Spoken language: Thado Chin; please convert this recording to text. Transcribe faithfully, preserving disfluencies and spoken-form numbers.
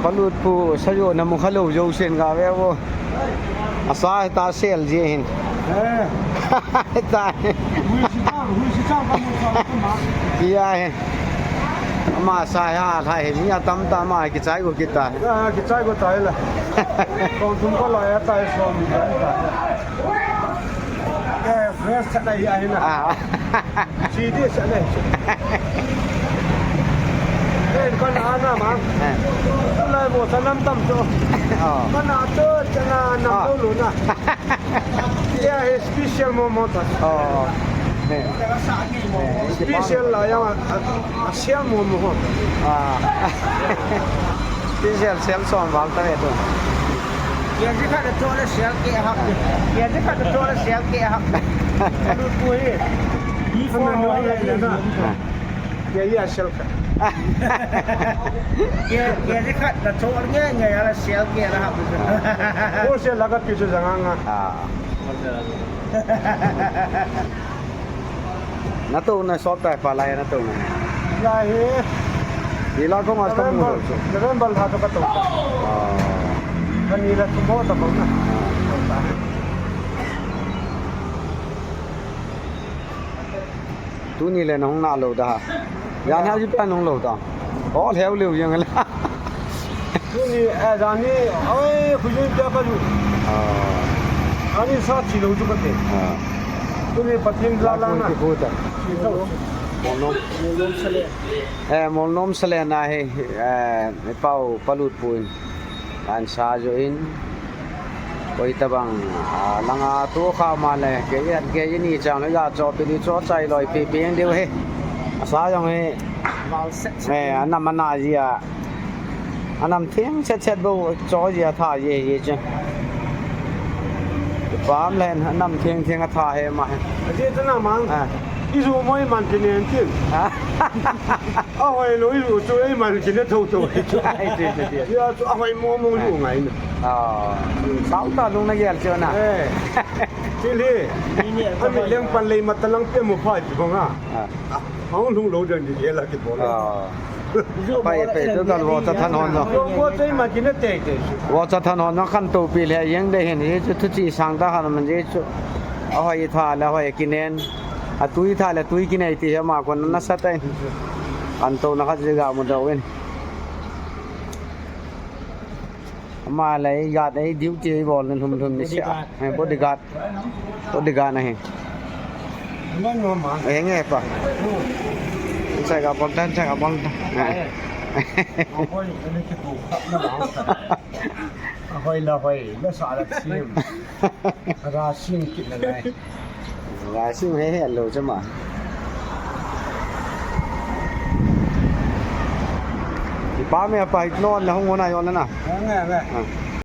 Palutpu sayo na mukha lo jo sen ga ve vo. Asa ta sel je hin. Eh. Ta. Hui si ta, hui si ta ka mu sa ka ma. Iya he. Ama sa ya la he mi atam ta ma ki chai ko kita. Ya ki chai ko ta la. Kong tum ko la ya ta so mi ta. Eh, fresh sa na ya na. Ah. Sidi sa le. Eh, kana ana ma. Eh. Tulai bo sa nam tam to. Oh. Kana to chana nam to lu na. Yeah, special momo ta. Oh. Eh. Special la ya, a, a, special momo. Ah. Special sel som val ta ve tu. Kg khat na cho le sel ke hap. Kg khat na cho le sel ke hap. Alut pui. Before or after. Kg sel khat. Kg khat na cho nge nge ya le sel ke la hap. Ko sel la ka pi chu jang nga. Ah. Na to na sot tai pa lai na to na. Ya he. Ni la ko ma to mo November, so. November ha to ka to. Ah. Ani la to mo ta ko na. Tuni le nong na lo da. Ya na ji pa nong lo da. Ol heu leu yang la. Tuni, eh, jani, oi, khujui pia ka ju. Ah. Ani sa chi lo ju ka te. Ah. Tuni Pathen la la na. Ki ko ta. Chi lo. Molnom. Molnom sale. Eh, Molnom sale na he, eh, pau palut puin. An sa jo in. Koi tabang, ah, langa tu kha ma le, ke yan, ke yan ni chang le ga cho pi di cho chai loi pi pi deu he. Asa jong he. Val set set. Eh, anam ana ji a. Anam theng set set bo cho ji a tha ji ji che. Pam len anam theng theng a tha he ma he. Aje tu na mang. Ah. Isu moi man kinen tin. Ah. Ahoi lo isu chu ei man kine tho tho. Ai, ti, ti, ti. Ya chu ahoi mo mo lu ngai na. Ah. Sao ta lung na gel chu na. Eh. Ti le. Ni ni. Ami leng pan lei ma ta lang pe mo phai ti bang a. Ah. Hong lung lo den di la ki bol. Ah. Pai, pai, tu kal vo cha than hon no. Vo, vo chei ma kine te te. Vo cha than hon no khan to pi le yeng de hin hi chu thu chi sang ta han man ji chu. Ahoi tha le hoi kinen. Atui tha le tui kinei ti he ma kon na sa tai. An to na kha ji ga mo do in. Ama le ei guard ei duty ei bol na lhum lhum ni sia. Bodyguard. Eh, bodyguard. Bodyguard na he. Ngan no ma. Eh, nge pa. Sai ga bol tan, sai ga bol tan. Eh. Ahoi, ani ki tu khap na ma. Ahoi la hoi, la sa la sim. Ra sim kit na lai. Ra sim he he lo chama. Ipa me apa hit non la hung hona yon na. Nge, nge. Ah.